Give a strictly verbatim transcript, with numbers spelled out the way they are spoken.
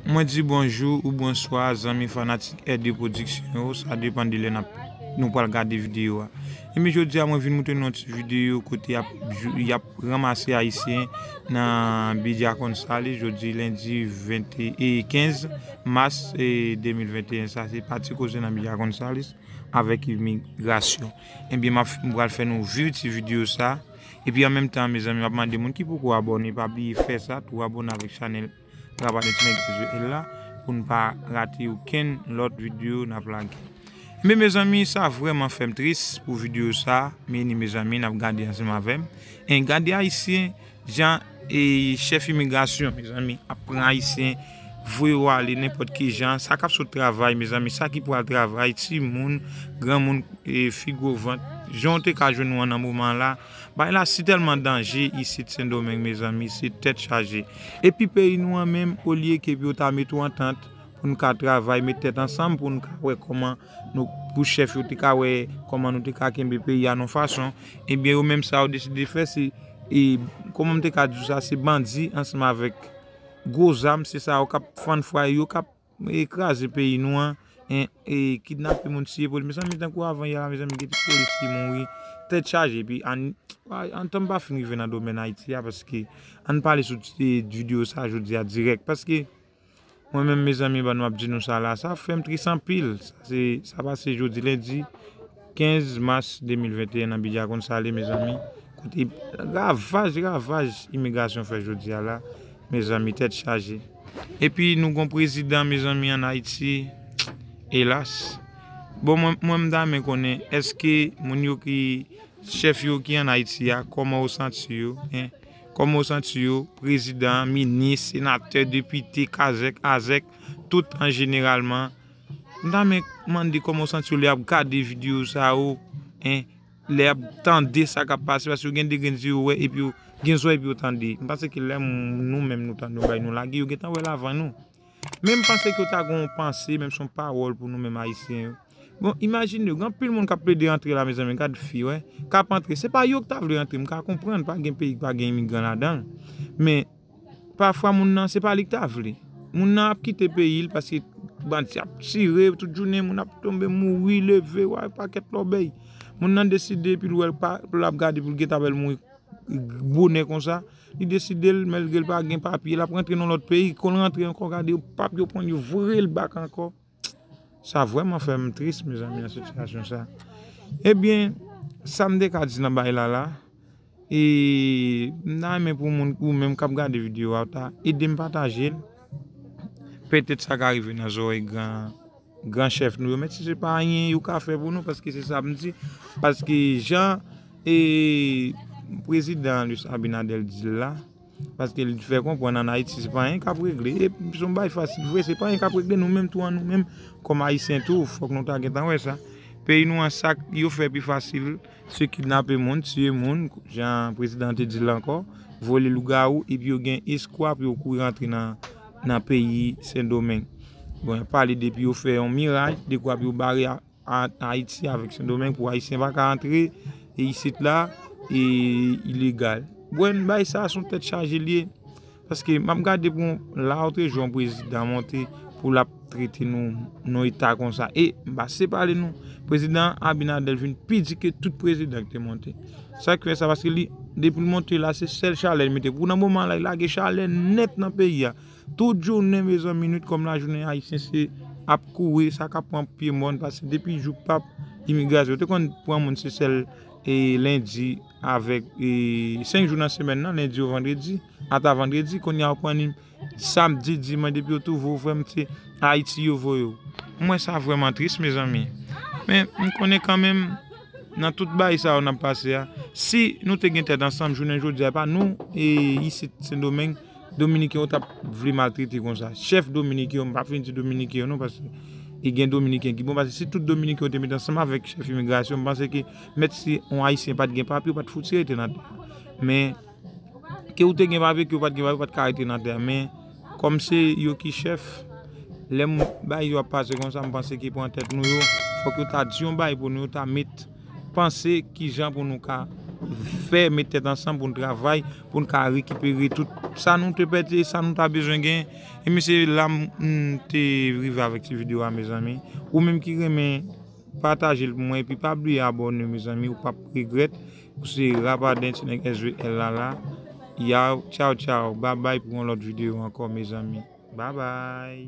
Mwen di bonjou ou bonswa zanmi fanatik R D Production yo, sa depann de lè n ap, nou pral gade videyo a. Ebyen jodi a mwen vin montre nou yon ti videyo kote y ap, y ap ranmase ayisyen nan Bidja Gonzales jodi lendi vennde, kenz mas, e, de mil venteyen. Sa se pati koze nan Bidja Gonzales avèk imigrasyon. Ebyen m ap, m pral fè nou viv ti videyo sa. Epi an menm tan, mezanmi, m ap mande moun ki poko abòne, pa bliye fè sa, tou abòne avèk chanèl Rabat Internet Israel la, pou n pa rate okenn lòt videyo n ap lage. Men mezanmi, sa vrèman fè m tris pou videyo sa, men ni mezanmi, n ap gade ansanm avè m. En gade ayisyen, jan, e, chèf imigrasyon, mezanmi, ap pran ayisyen, voye yo ale nenpòt ki jan, sa k ap sot travay, mezanmi, sa ki pral travay, timoun, granmoun, e, fi gwo vant, jan w te ka jwenn ou an nan moman la, bagay la si tèlman danje isit Sendomeng, mezanmi, se tèt chaje. Epi peyi nou an menm, olye ke pou yo ta mete w antant, pou n ka travay, met tèt ansanm, pou n ka wè kòman nou, pou chèf yo te ka wè kòman nou te ka kenbe peyi a nan fason, ebyen yo menm sa yo deside fè, se, e, kòman m te ka di w sa, se bandi ansanm avèk gwo zam, se sa yo k ap fann fwaye yo, k ap, e, kraze peyi nou an, en, e, kidnape moun, tiye polis. Mezanmi, tankou avan yè la, mezanmi, gen ti polis ki mouri, tèt chaje, epi an, an, antan m pa fin rive nan domèn Ayiti a, paske ann pale sou ti, e, videyo sa jodi a dirèk, paske mwen menm, mezanmi, ban nou ap di nou sa la, sa fè m tris anpil. Sa se, sa pase jodi lendi kenz mas de mil venteyen nan Bidja Gonzales, mezanmi. Kote ravaj, ravaj imigrasyon fè jodi a la, mezanmi, tèt chaje. Epi nou gon prezidan, mezanmi, ann Ayiti, elas. Bon, mwen, mwen m ta renmen konnen, èske moun yo ki, chèf yo ki ann Ayiti a, kòman w santi yo, en? Kòman w santi yo, prezidan, minis, senatè, depite, kazèk, azèk, tout an jeneralman. M ta renmen mande kòman w santi yo lè y ap gade videyo sa yo, en? Lè y ap tande sa k ap pase, paske yo gen de grenn zye yo wè, epi yo gen zòrèy epi yo tande. M panse ke lè m, nou menm nou tande yon bagay nou lage, yo gentan wè l avan nou. Men m panse ke w ta gen yon panse, menm si yon pawòl pou nou menm ayisyen yo. Bon, imajine w, gen anpil moun k ap plede antre la, mezanmi, gad fi, wè, k ap antre. Se pa yo k ta vle antre, m ka konprann, pa gen peyi k pa gen imigran ladan l. Men, pafwa, moun nan, se pa li k ta vle. Moun nan ap kite peyi l paske bandi ap tire tout jounen, moun ap tonbe, mouri, leve, wè, pakèt lòbèy. Moun nan deside, epi l wè l pa, l ap gade pou l gentan wè l mouri bonè konsa. Li deside l, malgre l pa gen papye, l ap rantre nan lòt peyi. Kon l rantre ankò, gade yo, p ap yo pran l, yo voye l bak ankò. Sa vrèman fè m tris, mezanmi, nan sitiyasyon sa. Ebyen, sa m te ka di nan bagay la la, e m ta renmen pou moun, ou menm k ap gade videyo a, w ta ede m pataje l. Petèt sa ka rive nan zòrèy gran, gran chèf nou yo, men si se pa anyen yo ka fè pou nou, paske se sa m di, paske jan, e, prezidan Luis Abinader di l la, paske li fè konprann ann Ayiti, se pa anyen k ap regle. E se yon bagay fasil vre, se pa anyen k ap regle, nou menm tou an nou menm, kòm ayisyen tou, fòk nou ta gentan wè sa. Peyi nou an, sa k yo fè pi fasil, se kidnape moun, tiye moun, jan prezidan an te di l ankò, vole lougawou, epi yo gen eskwa pou yo kouri rantre nan, nan peyi Sendomeng. Bon, y ap pale depi yo fè yon miray, dekwa pou yo bare a, a, Ayiti avèk Sendomeng pou ayisyen pa ka antre, e isit la, e ilegal. Bon, bagay sa a se yon tèt chaje l ye. Paske m ap gade pou yon, la otrejou yon prezidan monte pou l ap trete nou nan eta konsa. E m pase pale nou, prezidan Abinader vin pi di ke tout prezidan ki te monte. Sa k fè sa, paske li, depi l monte la, se sèl chalè l mete. Pou nan moman la, li lage chalè nèt nan peyi a. Tout jounen, mezanmi, nwit kòm lajounen, ayisyen se ap kouri, sa k ap pran pye mòn, paske depi jou p ap imigrasyon, yo te konn pran moun se sèl, e, lendi avèk, e, senk jou nan semèn nan, lendi o vandredi, ata vandredi, kounye a yo pran li samdi, dimanch, depi yo twouve w, frè m, se Ayiti yo voye w. M wè sa vrèman tris, mezanmi. Men, m konnen kanmenm, nan tout bagay sa yo n ap pase a, si nou te gen tèt ansanm, jounen jodi a, e pa nou, e, isit Sendomeng, Dominiken yo t ap vle maltrete konsa. Chèf Dominiken yo, m p ap fin di Dominiken yo non, paske e gen Dominiken ki bon, paske si tout Dominiken yo te met ansanm avèk chèf imigrasyon, m panse ke mèt si yon Ayisyen pa t gen papye, yo pa t fouti rete nan tè a. Men, ke ou te gen papye, ke ou pa t gen papye, ou pa t ka rete nan tè a. Men, kòm se yo ki chèf, lè m, bagay yo ap pase konsa, m panse ke pran tèt nou yo, fòk yo ta di yon bagay pou nou, yo ta met panse kijan pou nou ka fè, met tèt ansanm pou n travay, pou n ka rekipere tout Sa nou te pèdi, sa nou ta bezwen gen. E men se la m m te rive avèk ti videyo a, mezanmi. Ou menm ki renmen, pataje l pou mwen. Epi pa bliye abòne, mezanmi. Ou p ap regrèt. Ou se Rapaden, ti nèg S V L la la. Yow, tchaw, tchaw. Babay pou yon lòt videyo ankò, mezanmi. Babay.